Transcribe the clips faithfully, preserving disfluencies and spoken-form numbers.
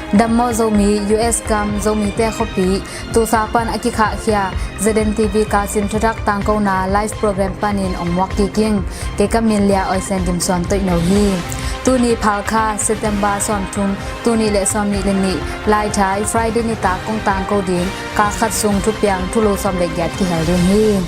Dammawh Zomi, U S gam Zomite khuapi, Tulsa pan a kikhahkhia Z N T V Kachin thuthak tangkona live program panin ong muak kik ing. Kei ka min Lia Oi Sen Dim Suan Toihno hi. Tuni Phalkha, September sawmthum, tul nih le sawmnih le nih, Laithai, Friday nitak kong tangko ding, kal khat sung thupiang thulu sawm le giat kihel ding hi.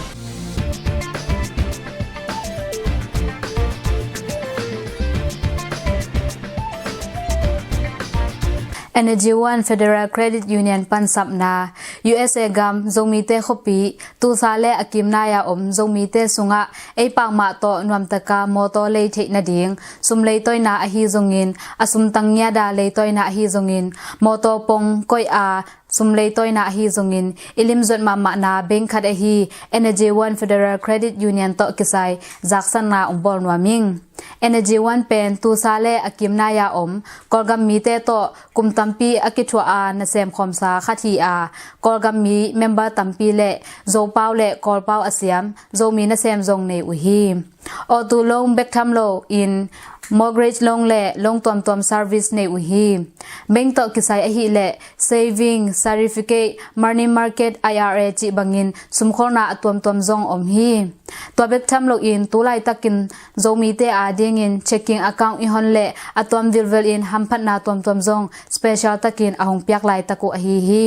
Energy One Federal Credit Union pansapna. U S A gam Zomite khuapi, Tulsa le a kimnai-a om Zomite sungah ei pakmah tawh nuamtaka mawtaw lei theih nading sum leitawina ahi zongin, a sumtang ngiata leitawina ahi zongin, mawtaw pong koih a sum leitawina ahi zongin, i limzuat mahmahna bank khat ahi Energy One Federal Credit Union tawh kisai zaksanna ong bawl nuam ing. Energy One pen Tulsa le a kimnai-a om Kawlgam mite tawh kum tampi a kithuah a nasem khawmsa khat hi a, Kawlgam mi member tampi le Zopau le Kawlpau a siam Zomi nasem zong nei uh hi. Awtu loan bek tham lo in mortgage loan le loan tuamtuam service nei uh hi. Bank tawh kisai ahih leh saving, certificate, money market, I R A cih bangin sumkholna a tuamtuam zong om hi. Tua bek tham loin tu laitakin Zomite adingin checking account i hon leh a tuam vilvelin hamphatna tuamtuam zong special takin a hong piak laitak uh ahi hi.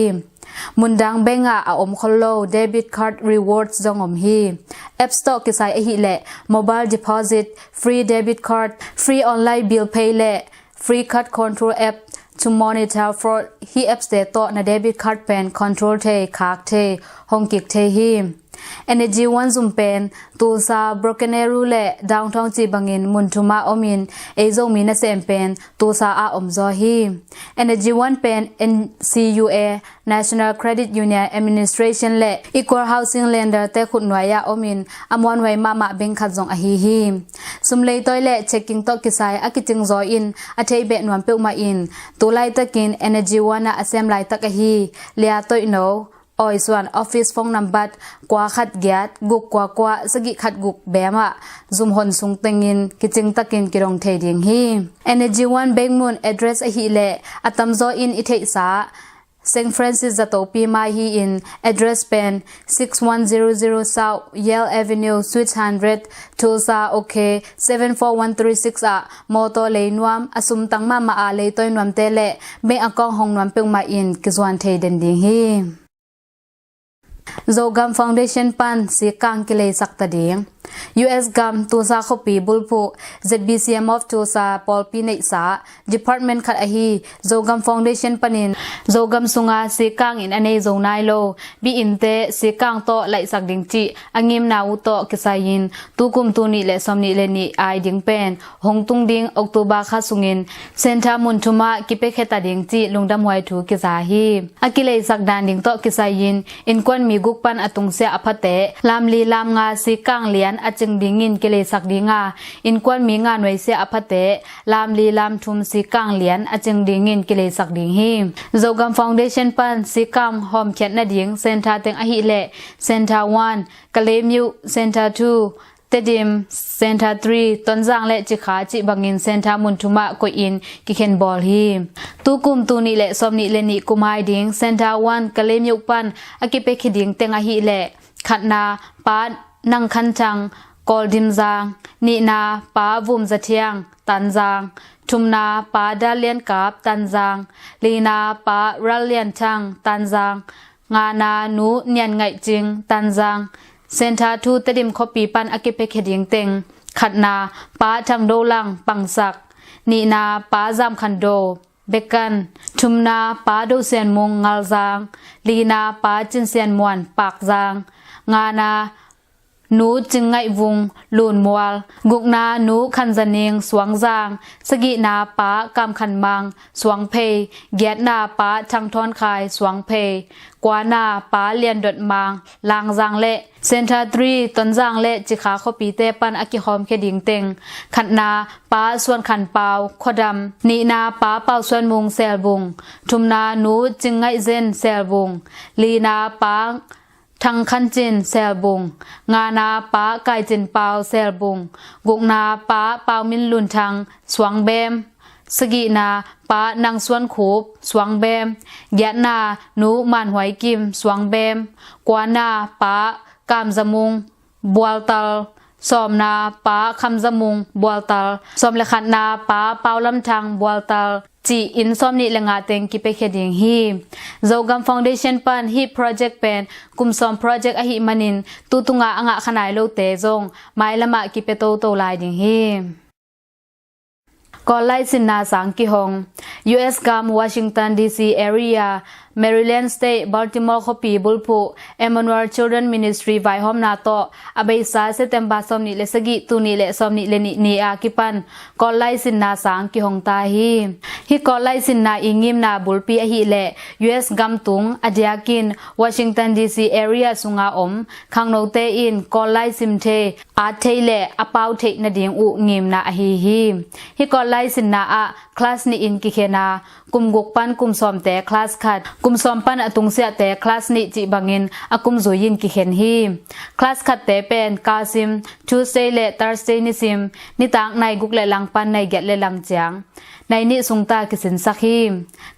Mundang bank ah a om khol lo debit card rewards zong om hi. Apps tawh kisai ahih leh mobile deposit, free debit card, free online bill pay le free card control app to monitor fraud. Hih apps te tawh na debit card pen control thei, khak thei, hong kik thei hi. Energy One zum pen Tulsa, Broken Arrow le Downtown cih bangin mun thum ah omin, ei Zomi nasem pen Tulsa ah om zaw hi. Energy One pen N C U A, National Credit Union Administration le Equal Housing Lender te khutnuai-ah omin, a muanhuai mahmah bank khat zong ahi hi. Sum leitawi le checking tawh kisai a kicing zaw in a theih beh nuam peuhmah in, tu laitakin Energy One ah a sem laitak ahi Lia Toihno Oi Suan office phone number kua khat giat guk kua kua sagih khat guk bem ah zum hon sung tengin kicing takin kidong thei ding hi. Energy One bank mun address ahih leh a tamzaw in i theihsa Saint Francis zatopi mai hi-in, address pen six one zero zero South Yale Avenue, Suite hundred, Tulsa, OK, seven four one three six ah mawtaw lei nuam, a sumtang mahmah a leitawi nuamte le bank account hong nuam peuhmah in kizuan thei den ding hi. Zogam Foundation pan sikkang kileisak ta ding. U S gam Tulsa khuapi bulphuh Z B C M of Tulsa pawlpi neihsa department khat ahi Zogam Foundation panin Zogam sunga sikkang inn a nei zo nai lo bi-innte sikkang tawh laihsak ding cih a ngimna uh tawh kisai-in tukum tul nih le sawmnih le nih ai ding pen hong tung ding October kha sungin center mun thum ah kipiakhia ta ding cih lungdamhuai thu kiza hi. A kileisak dan ding tawh kisai-in innkuan mi guk pan a tungsiah a phate lamli lamnga sikkang lian a cing dingin kileisak ding a, innkuan mi nga nuaisiah a phate lamli lamthum sikkang lian a cing dingin kileisak ding hi. Zogam Foundation pan sikkang hawmkhiat nading center teng ahih leh Center One, Kalemyo, Center Two, Tedim, Center Three, Tonzang le Cikha cih bangin center mun thum ah koih in kikhen bawl hi. Tukum tul nih le sawmnih le nih kum ai ding Center One Kalemyo pan a kipiakhia ding teng ahih leh khatna Pa Nang Khan Thang, Kawldimzang, nihna Pa Vum Za Thiang, Tanzang, thumna Pa Dal Lian Kap, Tanzang, lina Pa Ral Lian Thang, Tanzang, ngana Nu Nian Ngaih Cing, Tanzang. Center Two Tedim khuapi pan a kipiakhia ding teng khatna Pa Thang Do Lang, Pangsak, nihna Pa Zam Khan Do, Bekan, thumna Pa Do Sian Mung, Ngalzang, lina Pa Cin Sian Muan, Pakzang, ngana Nu Cing Ngaih Vung, Lunmual, gukna Nu Khan Za Ning, Suangzang, sagihna Pa Kam Khan Mang, Suangphei, giatna Pa Thang Thawn Khai, Suangphei, kuana Pa Lian Dot Mang, Langzang le Center Three Tonzang le Cikha khuapite pan a kihawmkhia ding teng khatna Pa Suan Khan Pau, Khuadam, nihna Pa Pau Suan Mung, Selbung, thumna Nu Cing Ngaih Zen, Selbung, lina Pa Thang Khan Cin, Selbung, ngana Pa Kai Cin Pau, Selbung, gukna Pa Pau Min Lun Thang, Suangbem, Sagihna, Pa Nang Suan Khup, Suangbem. Giatna, Nu Man Huai Kim, Suangbem. Kuana, Pa Kam Za Mung, Bualtal. Sawmna, Pa Kham Za Mung, Bualtal. Sawm le khatna, Pa Pau Lam Thang, Bualtal, ci-in sawmnih le nga teng kipiakhia ding hi. Zogam Foundation pan hih project pen kum sawm project ahih manin tu tunga a ngah kha nai lote zong mailamah kipia toto lai ding hi. Kawl laisinna sang kihong. U S gam Washington D C area, Maryland State, Baltimore khuapi bulphuh Emmanuel Children Ministry vaihawmna tawh a beisa September sawmnih le sagih, tul nih le sawmnih le nih ni a kipan Kawl laisinna sang kihong ta hi. Hih Kawl laisinna i ngimna bulpi ahih leh U S gam tung, a diakin Washington D C area sunga om khangnote in Kawl laisim thei, at thei le a pau theih nading uh ngimna ahi hi. Hih Kawl laisinna ah class nih in kikhen a, kum guk pan kum sawmte class khat, kum sawm pan a tungsiahte class nih cih bangin a kum zui in kikhen hi. Class khatte pen kalsim Tuesday le Thursday nisim, nitak nai guk le lang pan nai giat le lang ciang nai nih sungta kisinsak hi.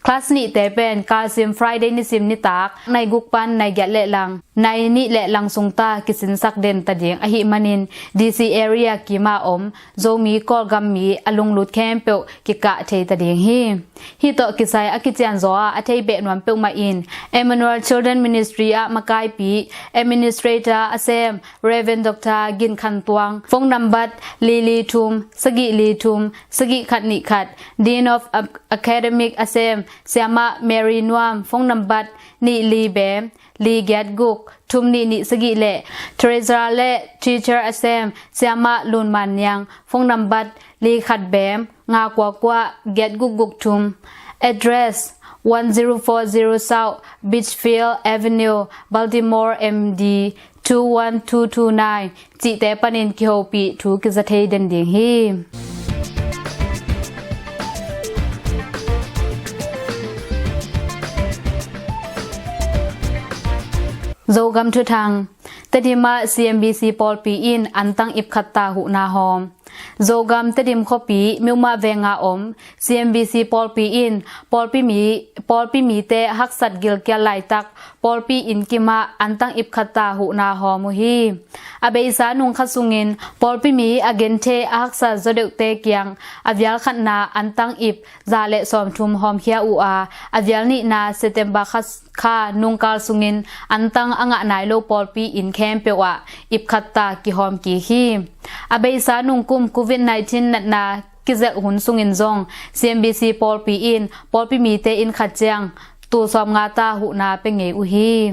Class nihte pen kalsim Friday nisim nitak nai guk pan nai giat le lang, nai nih le lang sungta kisinsak den ta ding ahih manin D C area kima om Zomi Kawlgam mi a lunglut khempeuh kikah thei ta ding hi. Hih tawh kisai a kicianzaw a a thei beh nuam peuhmah in Emmanuel Children Ministry ah makaipi, administrator a sem Reverend Doctor Gin Khan Tuang, phone number li li thum sagih li thum sagih khat nih khat, Dean of Ac-, Academic a sem Siamah Mary Nuam, phone number nih li bem li giat guk thum nih nih sagih le Treasurer le Teacher a sem Siamah Lun Man Niang, phone number li khat bem nga kua kua giat guk guk thum. Address: one zero four zero South Beachfield Avenue, Baltimore, M D two one two two nine. Cihte panin kihopih thu kiza thei den ding hi. Zogam thuthang. Tedim ah C M B C pawlpi in antang ip khat ta huhna hawm. Zogam Tedim khuapi Miuma venga om C M B C pawlpi in pawlpi mi, pawlpi mite haksat gilkial laitak pawlpi innkim ah antang ip khat ta huhna hawm uh hi. A beisa nung khat sungin pawlpi mi a genthei a haksa zaw deuhte kiang a vial khatna antang ip za le sawmthum hawmkhia uh a, a vial nihna September kha, kha nungkal sungin antang a ngah nai lo pawlpi inn khempeuh ah ip khat ta kihawm kik hi. A beisa nungkum Covid nineteen natna kizelh hun sungin zong C M B C pawlpi in pawlpi mite inn khat ciang tul sawmnga ta huhna pia ngei uh hi.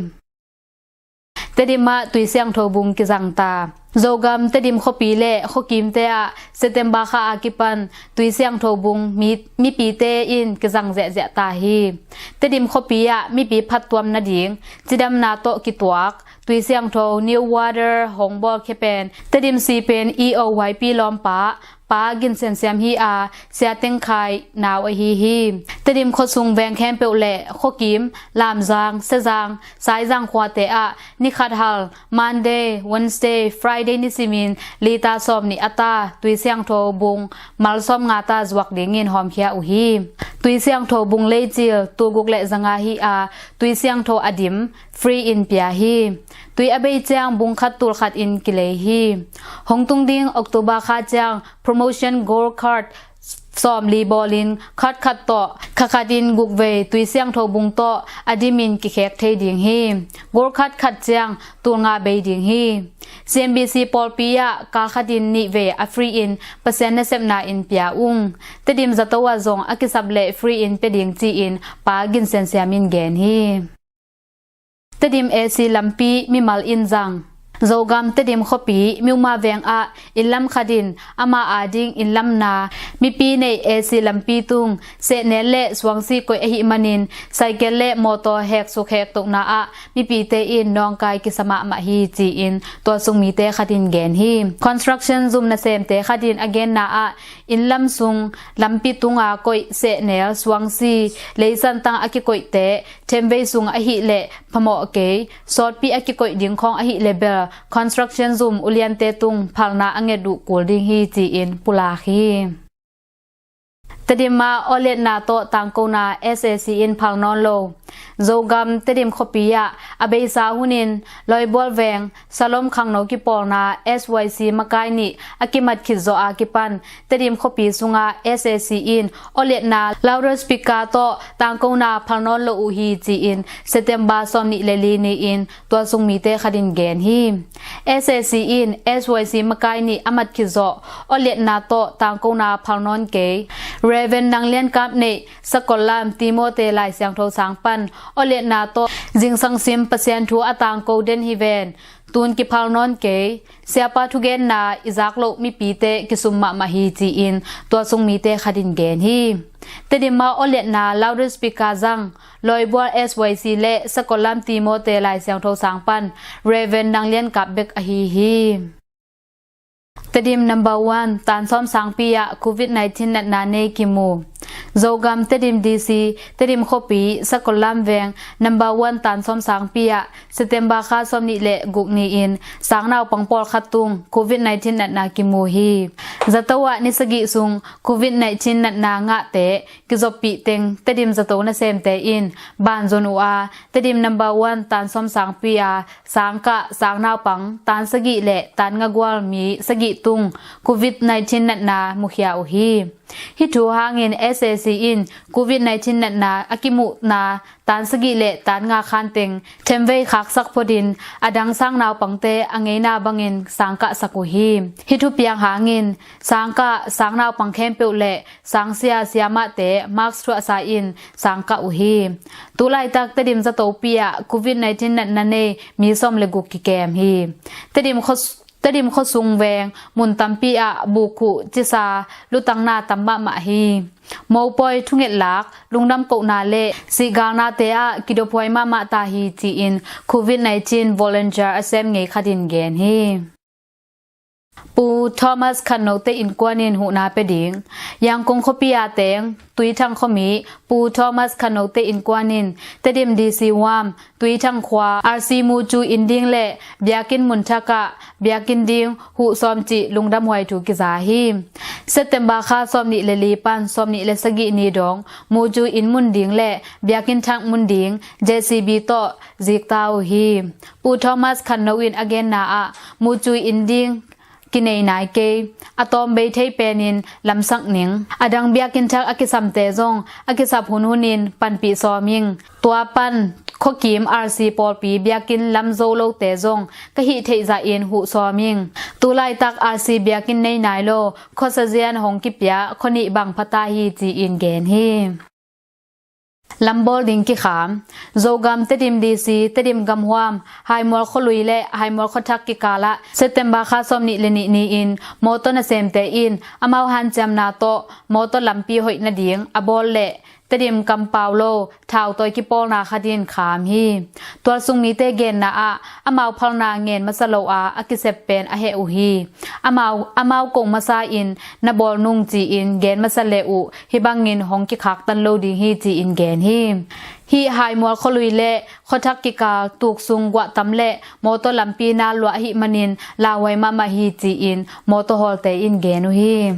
Tedim ah Tuisiangtho bung kizang ta. Zogam Tedim khuapi le khuakimte ah September kha a kipan Tuisiangtho bung mi, mipite in kizang ziahziah ta hi. Tedim khuapi ah mipi phattuam nading cidamna tawh kituak Tuisiangtho New Water hong bawlkhia pen Tedim C P M E O Y P lawmpa Pa Gin Sian Siam hi a, Sia Teng Khai nau ahi hi. Tedim khuasung veng khempeuh le khuakim Lamzang, Sezang, Saizang khuate ah ni khat hal Monday, Wednesday, Friday nisimin lita sawmnih a ta Tuisiangtho bung malsawmnga ta zuak dingin hawmkhia uh hi. Tuisiangtho bung leicil tul guk le zanga hi a, Tuisiangtho a dim free in pia hi. Tui a bei ciang bung khat tul khat in kilei hi. Hong tung ding October kha ciang promotion gold card sawmli bawlin card khat tawh kha khatin guk vei Tuisiangtho bung tawh a dimin kikhek thei ding hi. Gold card khat ciang tul nga bei ding hi. C M B C pawlpi ah kal khatin nih vei a free in Pasian nasepna in pia ung. Tedim zato ah zong a kisap le free in pia ding ci-in Pa Gin Sian Siam in gen hi. Tedim A C lampi mimal in zang. Zogam Tedim khuapi Miuma veng ah innlam khatin ama ading innlamna mipi nei A C lampi tung sehnel le suangsi koih ahih manin cycle le mawtaw heksuk hektohna ah mipite in nawngkai kisa mahmah hi ci-in tua sung mite khatin gen hi. Construction zum nasemte khatin a genna ah innlam sung lampi tunga koih sehnel suangsi leisantang a kikoihte themvei sung ahih leh phamawh kei, sawtpi a kikoih ding khawng ahih leh bel construction zum uliante tung phalna a nget uh kul ding hi ci-in pulak hi. Tedim ah awliatna tawh tangkona S A C in phal nawn lo. Zogam Tedim khuapi ah a beisa hunin Lawibual veng Salom khangno kipawlna S Y C makai nih a kimat khit zawh a kipan Tedim khuapi sungah S A C in awliatna loudspeaker tawh tangkona phal nawn lo uh hi ci-in September sawmnih le li ni-in tualsung mite khat in gen hi. S A C in S Y C makai nih a mat khit zawh awliatna tawh tangkona phal nawn kei Reverend Nang Lian Kap neih Sakollam Timote Lai Siangtho sang pan awliatna tawh zingsang sim Pasian thu a tangko den hi ven. Tun kiphal nawn kei siapa thugenna i zak loh mipite kisum mahmah hi ci-in tualsung mite khat in gen hi. Tedim ah awliatna loudspeaker zang Lawibual S Y C le Sakollam Timote Lai Siangtho sang pan Reverend Nang Lian Kap bek ahi hi. Tedim number one Tan Sawm Sangpi ah covid nineteen natna nei kimu. Zogam Tedim D C Tedim khuapi Sakollam veng number one Tan Sawm Sangpi ah September kha sawmnih le guk ni-in sang naupang pawlkhat tung covid nineteen natna kimu hi. Zato ah ni sagih sung covid nineteen natna ngahte kizoppih teng Tedim zato nasemte in banzon uh a Tedim number one Tan Sawm Sangpi a sangkah sang naupang tan sagih le tan nga gual mi sagih tung covid nineteen natna mukhia uh hi. Hih thu hangin S A C in covid nineteen natna a kimuhna tan sagih le tan nga khanteng themvei khaksak photin a dang sang naupangte a ngeina bangin sangkahsak uh hi. Hih thupiang hangin sangkah sang naupang khempeuh le sangsia siamahte mask thuahsa in sangkah uh hi. Tulaitak Tedim zatopi ah covid nineteen natna nei mi sawm le guk kikem hi. Tedim khuas Tedim khuasung veng mun tampi ah bukhuh cisa lutangna tam mahmah hi. Mopawi thungetlak lungdam kohna le sihgalnate ah kidophuai mahmah ta hi ci-in covid nineteen volunteer a sem ngei khat in gen hi. Pu Thomas Khannote innkuan in huhna pia ding. Yangkung khuapi a teng Tuithang khuami Pu Thomas Khannote innkuan in Tedim D C Wam Tuithang khua R C mucu inn ding le biakinn mun thakah biakinn ding huh sawm cih lungdamhuai thu kiza hi. September kha sawmnih le li pan sawmnih le sagih ni dong mucu inn mun ding le biakinn thak mun ding J C B tawh zikta uh hi. Pu Thomas Khanno in a genna ah mucu inn ding kinei nai kei. A tawmbei thei penin lamsak ning. A dang biakinn thak a kisamte zong a kisap hunhunin panpih sawm ing. Tua pan khuakim R C pawlpi biakinn lam zo lote zong ka hih theih zahin huh sawm ing. Tulaitak R C biakinn nei nai lo khuasazian hong kipia khuanih bang phata hi ci-in gen hi. Lambawl ding kikham. Zogam Tedim D C Tedim gamhuam Haimual khualui le Haimual khuathak kikalah September kha sawmnih le nih ni-in mawtaw nasemte in amau hanciamna tawh mawtaw lampi hoih nading a bawl le Tedim kampau lo thautawi kipawlna khat in kham hi. Tualsung mite genna ah amau phalna ngen masa lo a a kisep pen a heh uh hi. Amau, amau kong masa in na bawl nung ci-in gen masa le uh hih bangin hong kikhaktan lo ding hi ci-in gen hi. Hih Haimual khualui le khuathak kikal tuksung guahtam le mawtaw lampi na luah ahih manin lauhuai mahmah hi ci-in mawtaw hawlte in gen uh hi.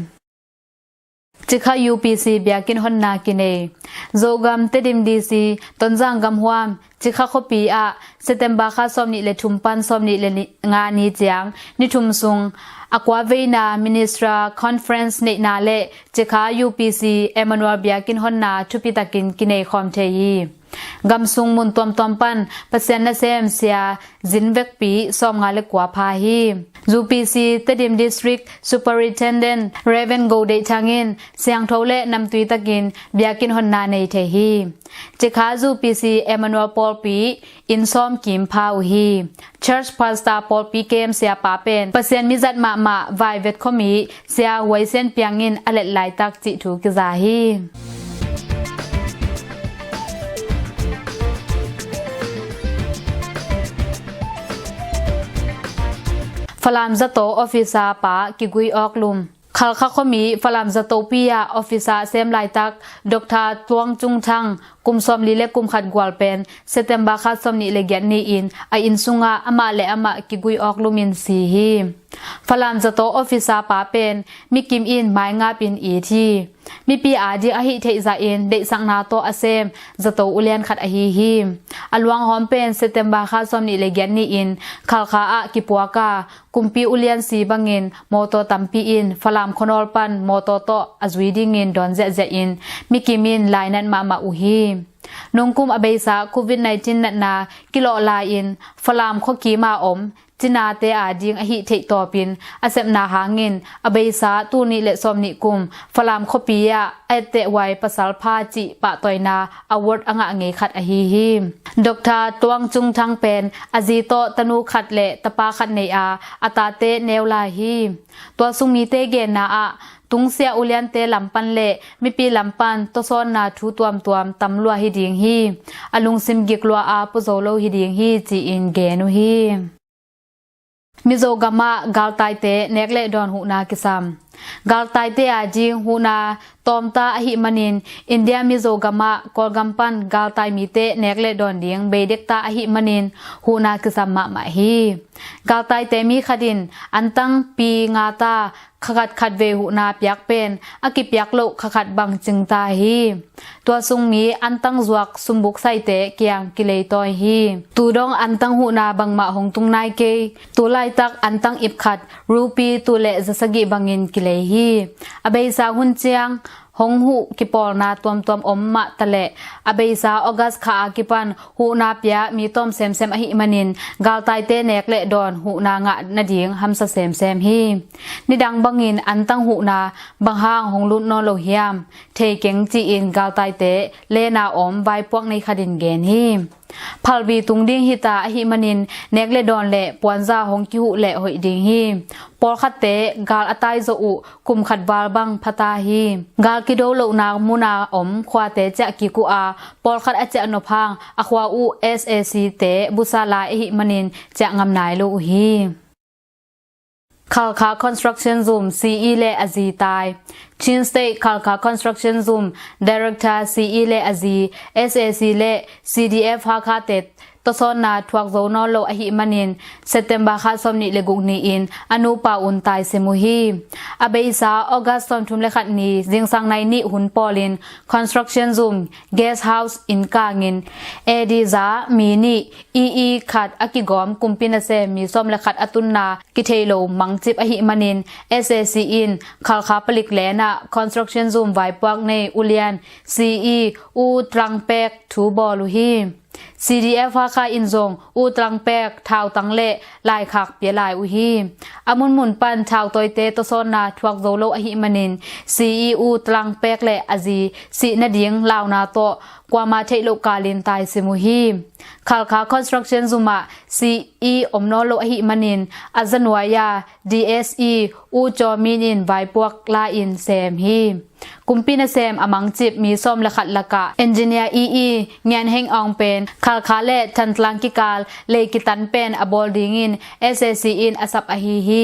Cikha U P C biakinn honna kinei. Zogam Tedim D C Tonzang gamhuam Cikha khuapi ah September kha sawmnih le thum pan sawmnih le nga ni ciang ni thum sung a kua veina Ministerial Conference neihna le Cikha U P C Emmanuel biakinn honna thupitakin kinei khawm thei hi. Gamsung mun tuamtuam pan Pasian nasem sia zin vekpi sawmnga le kua pha hi. U P C Tedim District Superintendent Reverend Go Deih Thang in siangtho le namtui takin biakinn honna nei thei hi. Cikha U P C Emmanuel pawlpi inn sawm kim pha uh hi. Church Pastor pawlpi kem siapa pen Pasian mizat mahmah Vaivet khuami Sia Huai Sian Piang in a let laitak cih thu kiza hi. Falam zato officer pa kigui awk lum. Khalkha khuami Falam zatopi ah officer sem laitak Doctor Tuang Cung Thang kum sawmli le kum khat gual pen September kha sawmnih le giat ni-in a inn sungah amah le amah kigui awk lumin si hi. Falam zato officer pa pen mikim in maingapin it hi. Mipi ading ahi theih zahin deihsakna tawh a sem zato ulian khat ahi hi. A luanghawm pen September kha sawmnih le giat ni-in Khalkha ah kipuak a, kumpi ulian si bangin mawtaw tampi in Falam khuanawl pan mawtaw tawh a zui dingin dawn ziahziah in mikim in lainat mahmah uh hi. Nungkum a beisa covid nineteen natna kilawh lai-in Falam khuakim a om cinate ading ahi theih tawpin a sepna hangin a beisa tul nih le sawmnih kum Falam khuapi ah a etteh huai pasal pha cih pahtawina award a ngah ngei khat ahi hi. Doctor Tuang Cung Thang pen a zi tawh tanu khat le tapa khat nei a, a tate neu lai hi. Tua sung mite genna ah tungsiah uliante lam pan le mipi lam pan tawsawnna thu tuamtuam tam lua hi ding hi. A lungsim gik lua a pua zo lo hi ding hi ci-in gen uh hi. Mizo gamah galtaite nek le dawn huhna kisam. Galtaite ading huhna tawmta ahih manin India Mizo gamah Kawlgam pan galtai mite nek le dawn ding beidekta ahih manin huhna kisam mahmah hi. Galtaite mi khat in antang pi ngata khakhat khatvei huhna piak pen a kipiak loh khakhat bang cingta hi. Tua sung mi antang zuak sumbuk saite kiang kilei tawi hi. Tudong antang huhna bangmah hong tung nai kei. Tulaitak antang ip khat rupi tul le zasagih bangin kilei hi. A beisa hun ciang hong huh kipawlna tuamtuam om mah taleh a beisa August kha a kipan huhna pia mi tawm semsem ahih manin galtaite nek le dawn huhna ngah nading hamsa semsem hi. Nidang bangin antang huhna bang hang hong lut nawn lo hiam thei keng ci-in galtaite lena om vaipuak nei khat in gen hi. Phalbi tung ding hita ahih manin nek le dawn le puanza hong kihuh le hoih ding hi. Pawlkhatte gal a tai zawh uh kum khat val bang phata hi. Gal kido lohna muna om khuate ciah kik uh a, pawlkhat a ciah nop hang a khua uh S A C te busa lai ahih manin ciah ngam nai lo uh hi. Khalkha Construction Zum C E le a zi tai. Chin State Khalkha Construction Zum Director C E le a zi S A C le C D F Hakha te tawsawnna thuak zo nawn lo ahih manin September kha sawmnih le guk ni-in a nupa un taisim uh hi. A beisa August sawmthum le khat ni zingsang nai nih hun pawlin Construction Zum Guest House inn kangin A D za mi nih E E khat a kigawm kumpi nasem mi sawm le khat a tunna kithei lo mangcip ahih manin S A C in Khalkha palik lenah Construction Zum vaipuak nei ulian C E U Tlang Pek thu bawl uh hi. C D F Hakha in zong U Tlang Pek thautang le laikhak pia lai uh hi. A munmun pan thautawite tawsawnna thuak zo lo ahih manin C E U Tlang Pek le a zi sih nading launa tawh kuama theih loh kalin taisim uh hi. Khalkha Construction Zum ah C E om nawn lo ahih manin a zanuai a D S E U Caw Min in vaipuak la-in sem hi. Kumpi nasem a mangcip mi sawm le khat lakah Engineer E E Ngian Heng Aung pen Khalkha le Thantlang kikal lei kitan pen a bawl dingin S A C in a sap ahi hi.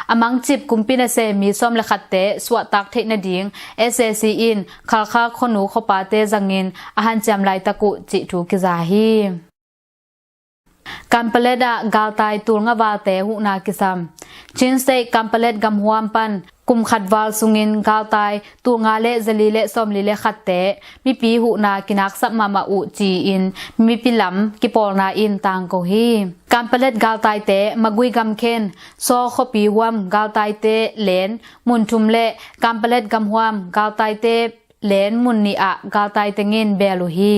A mangcip kumpi nasem mi sawm le khatte suahtak theih nading S A C in Khalkha khuanu khuapate zangin a hanciam laitak uh cih thu kiza hi. Kanpalet ah galtai tulnga valte huhna kisam. Chin State Kanpalet gamhuam pan kum khat val sungin galtai tulnga le zali le sawmli le khatte mipi huhna kinaksap mahmah uh ci-in mipi lam kipawlna in tangko hi. Kanpalet galtaite Magui gamkhen Saw khuapi huam galtaite len mun thum le Kanpalet gamhuam galtaite len mun nih ah galtai tengin beel uh hi.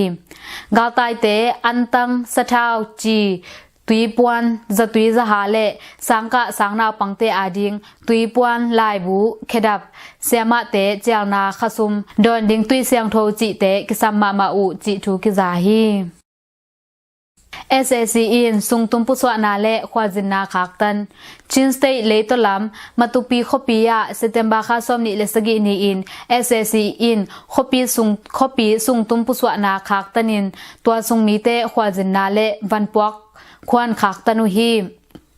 Galtaite antang, sathau, ci, tuipuan, zatui zaha le sangkah sangnaupangte ading tuipuan, laibu, khedap, siamahte cialna khasum, dawn ding tui siangtho cihte kisam mahmah uh cih thu kiza hi. S A C in sungtum pusuahna le khualzinna khaktan. Chin State leitaw lam Matupi khuapi ah September kha sawmnih le sagih ni-in S A C in khuapi sung, khuapi sungtum pusuahna khaktanin tua sung mite khualzinna le vanpuak khuan khaktan uh hi.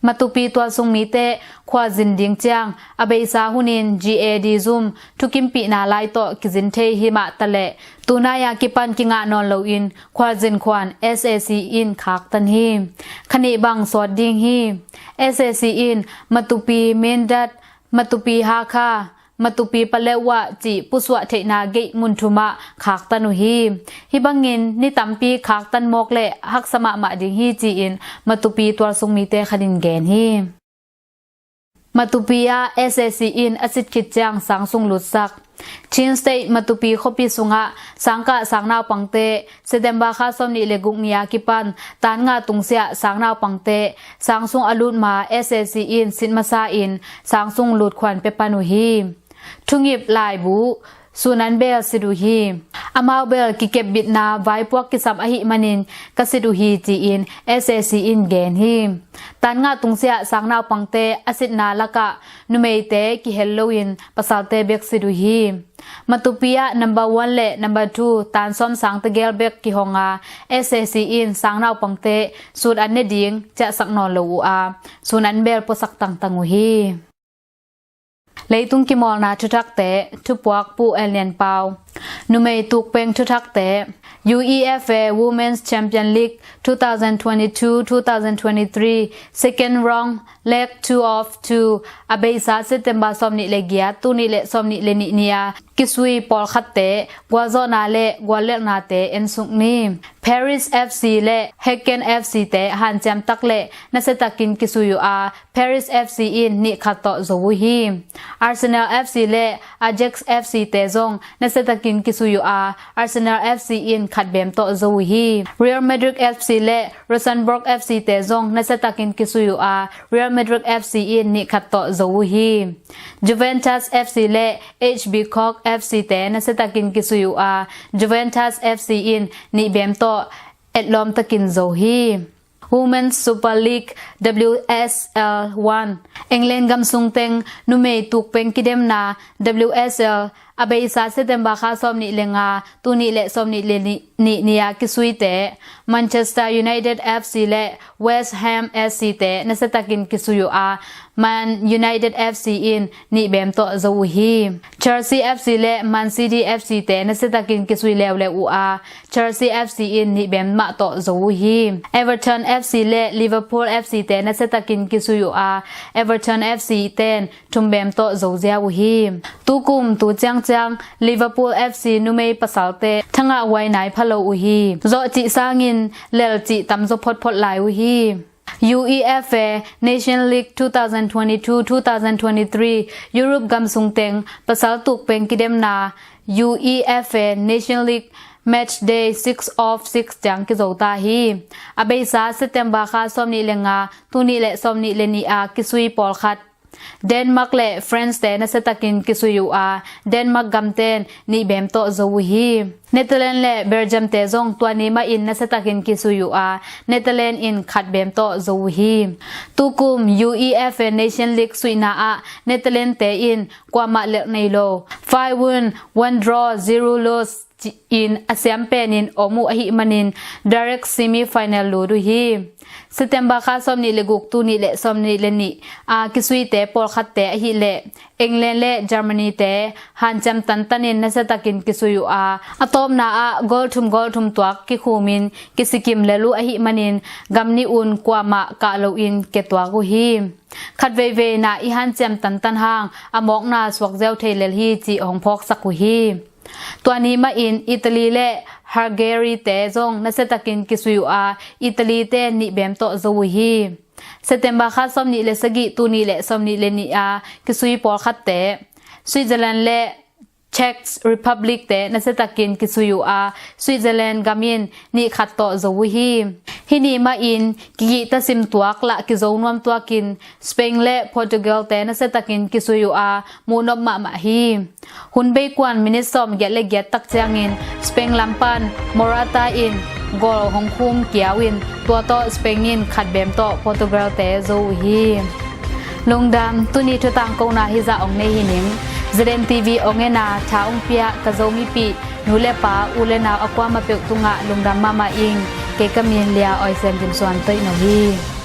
Matupi tualsung mite khualzin ding ciang a beisa hunin G A D zum thukimpihna lai tawh kizin thei hi mah taleh, tunai a kipan kingah nawn loin khualzin khuan S A C in khaktan hi. Khanih bang sawt ding hi. S A C in Matupi Mindat, Matupi Hakha, Matupi Paletwa cih pusuah theihna gate mun thumah khaktan uh hi. Hih bangin ni tampi khaktan mawk le haksa mahmah ding hi ci-in Matupi tualsung mite khanin gen hi. Matupi ah S A C in a sit khit ciang sang sung lutsak. Chin State Matupi khuapi sungah sangkah sangnaupangte September kha sawmnih le guk ni a kipan tan nga tungsiah sangnaupangte sang sung a lut ma S A C in sit masa in sang sung lut khuan pia pan uh hi. Thungip laibu sun an bel sit uh hi. Amau bel kikepbitna vaipuak kisam ahih manin ka sit uh hi ci-in S A C in gen hi. Tan nga tungsiah sangnaupangte a sitna lakah numeite kihel loin pasalte bek sit uh hi. Matupi ah number one le number two tan sawm sang tegel bek kihong a, S A C in sangnaupangte sun an ne ding ciahsak nawn lo uh a, sun an bel puasak tangtang uh hi. Leitung kimawlna thuthakte, thupuak Pu Elnian Pau. Numei tukpeng thuthakte, U E F A Women's Champion League two thousand twenty-two two thousand twenty-three second round leg two of two a beisa September sawmnih le giat, tul nih le sawmnih le nih ni a kisui pawlkhatte gualzawhna le guallelhnate ensuk ni. Paris F C le Hecken F C te hanciam tak le nasiatakin kisui uh a, Paris F C in nih khat tawh zo uh hi. Arsenal F C le Ajax F C te zong nasiatakin kisui uh a, Arsenal F C in khat bem tawh zo uh hi. Real Madrid F C le Rosenborg F C te zong nasiatakin kisui uh a, Real Madrid F C in nih khat tawh zo uh hi. Juventus F C le H B Cork F C te nasiatakin kisui uh a, Juventus F C in nih bem tawh etlawm takin zo hi. Women's Super League, W S L one. England gamsung teng numei tukpeng kidemna, W S L, a beisa September kha sawmnih le nga, tul nih le sawmnih le nih ni a kisuite, Manchester United F C le West Ham S C te nasiatakin kisui uh a, Man United F C in nih bem tawh zo uh hi. Chelsea F C le Man City F C te nasiatakin kisui leuleu uh a, Chelsea F C in nih bem mah tawh zo uh hi. Everton F C le Liverpool F C te nasiatakin kisui uh a, Everton F C ten thum bem tawh zo ziau uh hi. Tukum tu ciangciang Liverpool F C numei pasalte thangah huai nai pha lo uh hi. Zawh cih sangin lel cih tamzaw photphot lai uh hi. U E F A Nation League two thousand twenty-two two thousand twenty-three Europe gamsung teng pasal tukpeng kidemna U E F A Nation League match day six of six ciang kizo ta hi. A beisa September kha sawmnih le nga, tul nih le sawmnih le nih a kisui pawlkhat Denmark le France te nasiatakin kisui uh a, Denmark gamten nih bem tawh zo uh hi. Netherlands le Belgium te zong tua ni mahin nasiatakin kisui uh a, Netherlands in khat bem tawh zo uh hi. Tukum U E F A Nation League suihna ah Netherlands te in kuamah lelh nei lo, five win, one draw, zero loss ci-in a siam penin om uh ahih manin direct semi final lut uh hi. September kha sawmnih le guk, tul nih le sawmnih le nih a kisuite pawlkhatte ahih leh England le Germany te hanciam tantanin nasiatakin kisui uh a, a tawpna ah goal thum goal thum tuak kikhumin kisikim lel uh ahih manin gam nih un kuamah kah loin ketuak uh hi. Khat veivei na i hanciam tantan hang a mawkna suak ziau thei lel hi cih hong phawksak uh hi. Tua ni mahin Italy le Hungary te zong nasiatakin kisui uh a, Italy te nih bem tawh zo uh hi. September kha sawmnih le sagih, tul nih le sawmnih le nih a kisui pawlkhatte Switzerland le Czech Republic te nasiatakin kisui uh a, Switzerland gam in nih khat tawh zo uh hi. Hih ni mahin kikihta sim tuak lah kizo nuam tuakin Spain le Portugal te nasiatakin kisui uh a, muhnop mahmah hi. Hun beikuan minit sawmgiat le giat tak ciangin Spain lam pan Morata in goal hong khum kiau in, tua tawh Spain in khat bem tawh Portugal te zo uh hi. Lungdam, tuni thutang kona hizah ong nei hi ning. Z N T V ong en a tha ong pia ka Zomipih nu le pa, u le nau a kuamah peuh tungah lungdam mahmah ing. Kei ka min Lia Oisen Dim Suan Toih No hi.